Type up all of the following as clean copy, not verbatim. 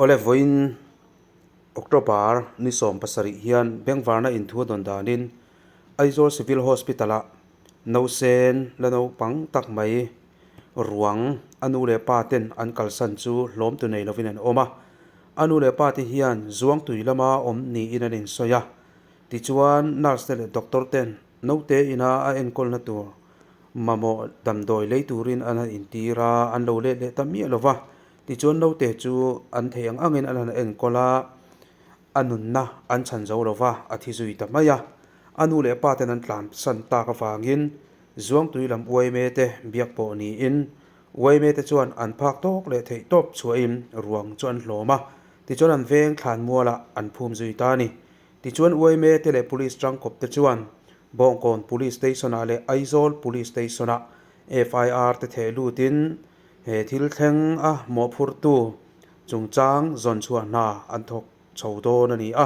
Awle vawiin October ni 17 hian Bengvarna inthu a dawn danin Aizawl Civil Hospital ah nausen la naupang tak mai ruang a nu leh pa ten an kalsan chu hlawm tu nei lovin an awm a. A nu leh pa te hian Zuangtui lama awm niin an insawi a. Tichuan nurse te leh doctor ten naute ina a enkawlna tur mamawh damdawi lei turin an han intir a, an lo let leh ta miah lo va. Tichuan naute chu an theih ang angin an han enkawl a, a nunna an chhan zo lo va, a thi zui ta mai a. A nu leh pa ten an tlansan tak avangin Zuangtui lam uaime te biak pawh niin uaime te chuan an phak tawk leh theih tawp chhuahin ruang chu an hlawm a, tichuan an veng thlan mualah an phum zui ta a ni. Tichuan uaime te leh Police tangkawp te chuan Bawngkawn Police Station ah leh Aizawl Police Station ah FIR te theh lutin he thil thleng a mawhphurtu chungchang zawn chhuah hna an thawk chho dawn a ni a.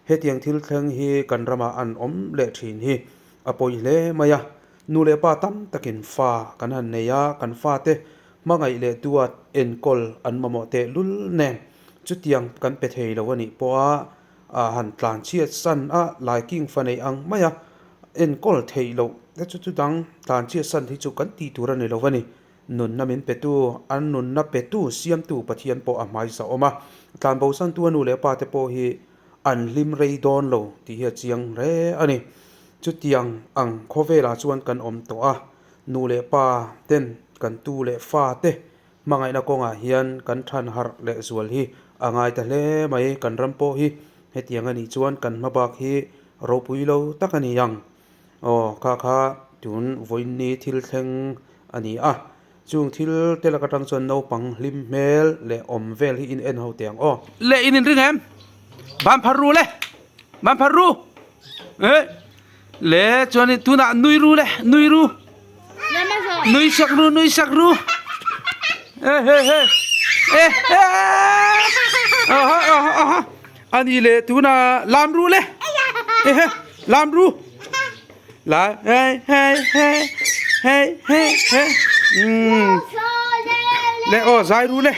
Hetiang thil thleng hi kan ramah an awm leh thin hi a pawi hle mai a. Nu leh pa tam takin fa kan han nei a, kan fate hmangaih leh duat enkawl an mamawh teh lul nen chutiang kan pe thei lo a nih pawha a han tlan chhiat san a, laiking fa nei ang mai a enkawl theih loh te chu chu dang tlan chhiat san hi chu kan tih tur a ni lo a ni. Nunna min petu, an nunna petu siamtu Pathian pawh a hmaisa awm a, tlanbo santu a nu leh pa te pawh hi an hlim rei dawn lo tih hi a chiang hle a ni. Chutiang ang khawvelah chuan kan awm tawh a, nu leh pa ten kan tu leh fa te hmangaihna kawngah hian kan than harh leh zual hi a ngai ta hle mai. Kan ram pawh hi hetiang a nih chuan kan hma bak hi ropui lo tak a ni ang. Aw, kha kha tun vawiinni thil thleng a ni a, chung thil te lak atang chuan naupang hlim hmel leh awm vel hi in en ho teh ang aw. Le in inring em? Ban phar ru le, ban phar ru. Eh, le chuan in tunah nui ru le, nui ru. Nui sak ru, nui sak ru. Eh he he. Eh eh. Aha aha aha. Ani le tunah lam ru le. Eh he. Lam ru. La hey hey hey hey hey hey. Um. Le aw zai ru le.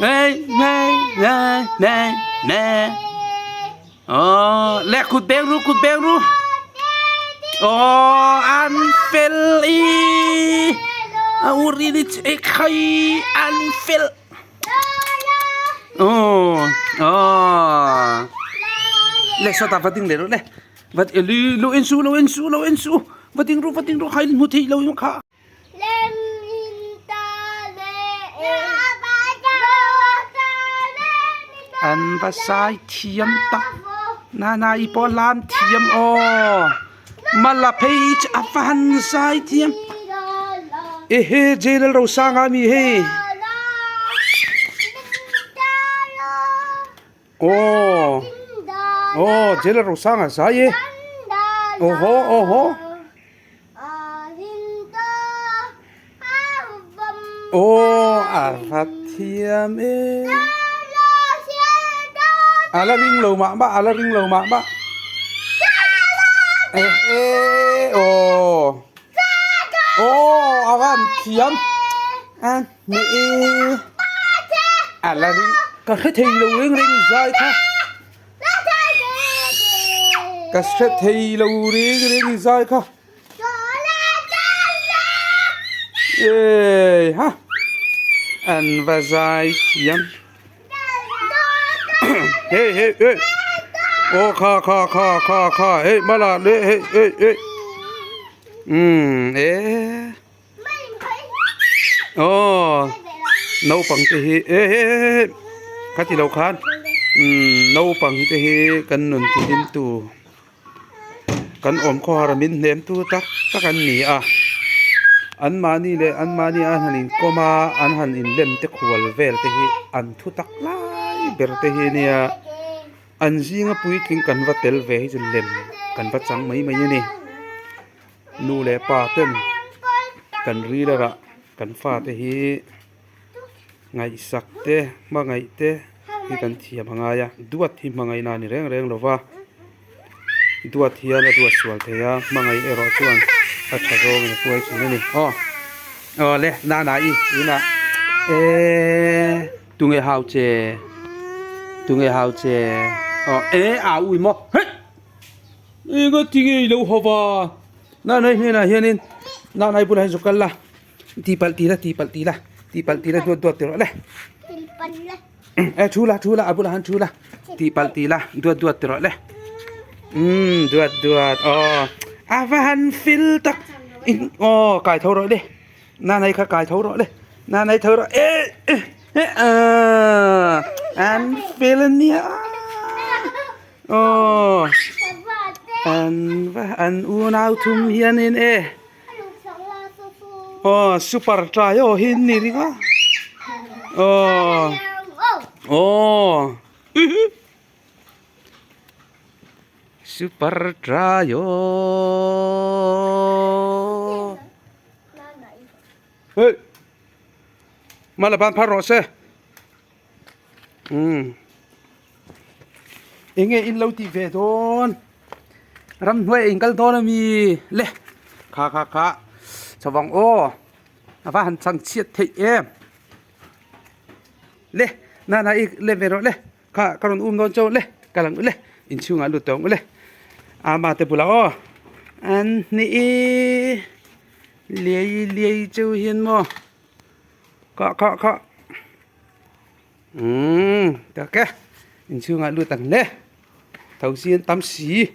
Hey hey hey hey hey. Aw le kut beng ru kut beng ru. Aw an fel i. A uri ni che khai an fel. Aw aw le sawtah va ding leh rawh le va lo en suh lo en suh lo en suh va ding rawh va ding rawh kha in hmu theih lo kha. An va sai thiam tak nana i pawh lam thiam aw mala phei chu a va han zai thiam ehe J Lalrosanga a mi hei. Aw aw J Lalrosanga zai e aw haw aw haw. Aw a va thiam e a la ring lo mah mah a la ring lo mah mah eh eh aw aw a van thiam a hne e a la ring ka hre thei lo reng reng i zai kha ka hre thei lo reng reng i zai kha. Êi ha an va zai thiam hei hei hei aw kha kha kha kha kha hei hmala leh hei hei hei umm e aw naupang te hi e he he he khati lo khan umm naupang te hi kan nun ti hlim tu. Kan awm khawhar a min hnem tu tak tak an ni a, anmahni leh anmahni an han inkawm a, an han inlem te khual vel te hi an thu tak lai ber te hi nia, an zinga puitling kan va tel ve hi chu lem kan va chang mai mai a ni, nu leh pa ten kan ril a rah kan fate hi. Ngaihsak te, hmangaih te hi kan thiam a ngai a, duat hi hmangaihna a ni reng reng lo va, duat hian a duat sual thei a, hmangaih erawh chuan a tha zawngin a hruai thin a ni. Aw aw le na na i ina eee. Tunge hau che? Tunge hau che? Aw e a ui maw? Hei! Enga tinge i lo haw va? Nanai hnenah hianin Nanai bulah hian zuk kal la. Tihpalh ti la, tihpalh ti la, tihpalh ti la duat duat ti rawh le. E thu la, thu la, a bulah hian thu la. Tihpalh ti la, duat duat ti rawh le. Umm duat duat aw. A va han fil tak. Aw kai tho rawh le. Nanai kha kai tho rawh le. Nanai tho rawh e e a an fil ania. Aw an va an unau thum hianin e. Aw super trai aw hi ni ring a aw aw super trai aw hei mala ban phar rawh se umm enge in lo tih ve dawn ramhnuai a inkal dawn ami le kha kha kha chawang aw a va han chang chhiat theih em le nana i le ve rawh le kha ka rawn um dawn chauh le ka lang le inchhungah lut tawh ang le ama te bulah aw an hnih i liai liai cheu hian maw kha kha kha. Umm tak e inchhungah lut ang hle tho si an tam si.